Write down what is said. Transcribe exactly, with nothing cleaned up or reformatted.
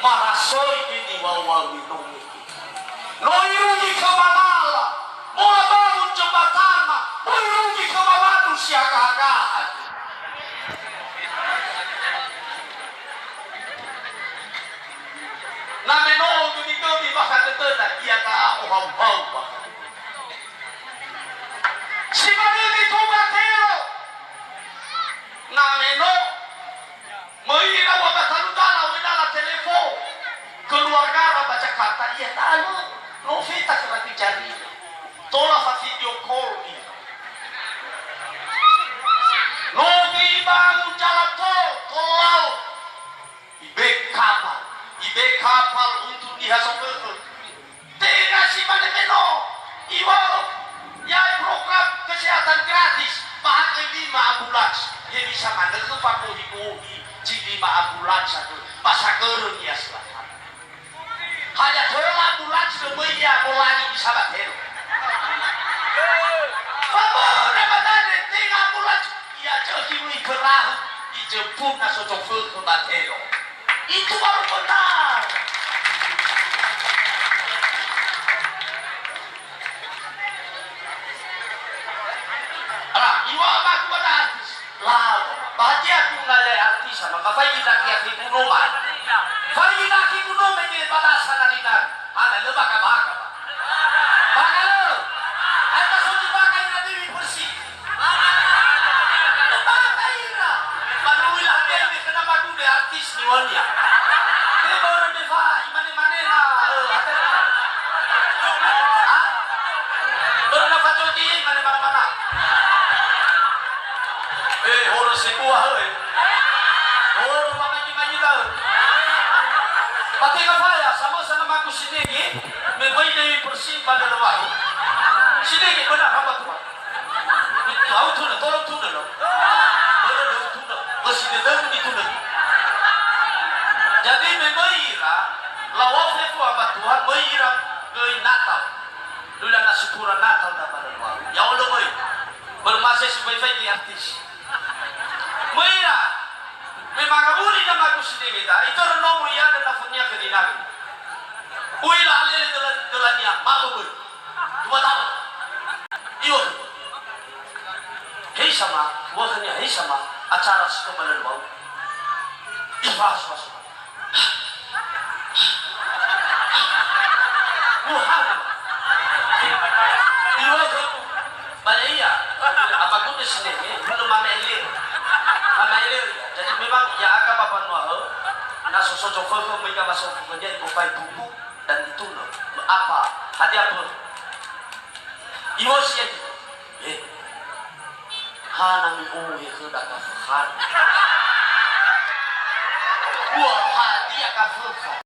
Parasoi niwawami no mege. No irugi khöma lala, mola bangun jembatana, mo irugi khöma wadu si hagahaga. Na me no gödi-gödi bakha dödöda, ia ta'a ohau-hau bakha. Si manö nitu Matero. Na me no, möi ira ua ba talu dala, ue dala telefo. Keluargara ba Jakarta, ia ta'a lö, no feta khöra göi jari. Tola fa video call ira. No göi bangun jalan tol, tol laut. Ibe kapal, ibe kapal untuk niha sofökhö. Tenga si mane me no, iwa'ö, ya program kesehatan gratis, ba ha göi lima ambulans, he bisa manö khö fakohi-kohi, zi lima ambulans atö, ba sagörö niha selatan. Hadia tola ambulans lö möi ia molangi bisa Matero. Fa möna ba dane, tenga ambulans, ia jö ki wöi perahu, ijemput na so sofökhö Matero. Itu baru benar. Ala, iwa'ö ba aku ba artis. Lau, ba hadia aku na le artis, ama, ba faigi daki aku ibu noma. Faigi daki ibu noma ini ba dasa na dinan. Hana lö baka-baka, ba. Baka lö. Aefa so zi baka ira Dewi Persik. Lö baka ira. Ba no uila hadia ini kena madude artis niwönia. Te börö me fa, imane-mane na, eh, hadia. Ha? Börö na facogi, imane mana-mana. Eh, horö sebua, he. Horö ba magi-magi da'ö. Ba tenga faya, samösa na magu sinenge, me möi Dewi Persik ba Lelewahu. Sinenge, benar, hamba Tuhan. Lau tunö, tolong tunö, lau. Börö lö utunö. Bösi dödögu nitunö. Jadi, me möi ira, lau fefu hamba Tuhan, möi ira göi Natal. Lula na sukura Natal da ba Lelewahu. Ya Allah, möi. Börö mase si möi faigi artis. Möi ira, me mangawuli na magu sinenge da, itörö nomo ia da nafönia khö dinami. Uila alele döla-, dölania, ma'öböi. Dua tahun. Iyo. Hei sama, wahönia hei sama, acara si kembali bau. Ifasu-fasu. Buhana. Iwökhögu. Ba ya'ia, apa guna sinenge, hulö mame'e leo. Mame'e leo. Jadi memang ya'aga ba mbanua hö, na so sojo fökhö, möi gamaso fökhönia, ibopai buku, dan itunö. Apa? Hadia börö? Iwösi ya'ia. Eh. Hana mi'ohe khöda gafökhana. Ua hadia gafökha?